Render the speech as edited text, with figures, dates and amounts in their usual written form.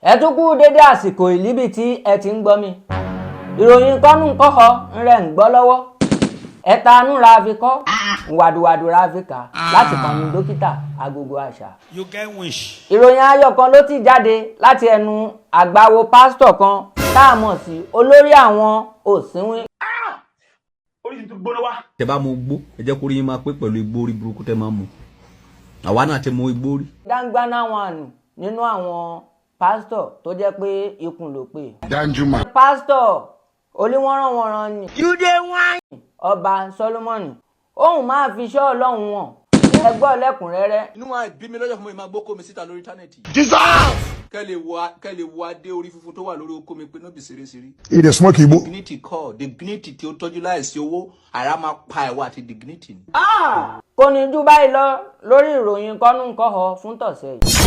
Ẹ tún kú dédé àsìkò ìlíbi tí ẹ ti ń gbọ́ mi. Ìròyìn kọ́nù kọ́họ ń rẹ̀ ń gbọ́ lọ́wọ́. Ẹ̀ta anú ra fi kọ́, wàdùwàdù ra fi kà láti kàn ní dókítà Agogo Àṣà. You get wish. Ìròyìn ayọ̀ kan ló ti jáde láti ẹnu àgbáwo pásítọ̀ kan tá a mọ̀ sí olórí àwọn òsínwín. Orí ti gbóná wá. Tẹ bá mu gbó, ẹ jẹ́ kó rí yín máa pé pẹ̀lú igbó orí burúkú tẹ máa mu. Àwa náà ti mu igbó rí. Dáńgbáná wọn nínú àwọn pásítọ̀ tó jẹ́ pé ikùn ló pè. Danjuma. Pásítọ̀ olíwọ́nrànwọ̀nrán ni. Ọba Solomoni òun máa fi iṣẹ́ Ọlọ́run wọn ẹgbọ́ lẹ́kùnrẹ́rẹ́. Inú wa bí mi lọ́jọ́ fún mi máa gbókó mi síta lórí íńtánẹ́ẹ̀tì. Kẹ́ lè wo adé orí funfun tó wà lórí okó mi pé no be ṣeréṣeré. He dey smoke igbo. Dignity kọ́, dignity tí ó tọ́jú láìsí owó, ara máa pa ẹ̀wà àti dignity ni. Kò ní jù báyìí lọ lórí ìròyìn kọ́nùkọ́họ fún tọ̀sẹ̀ yìí.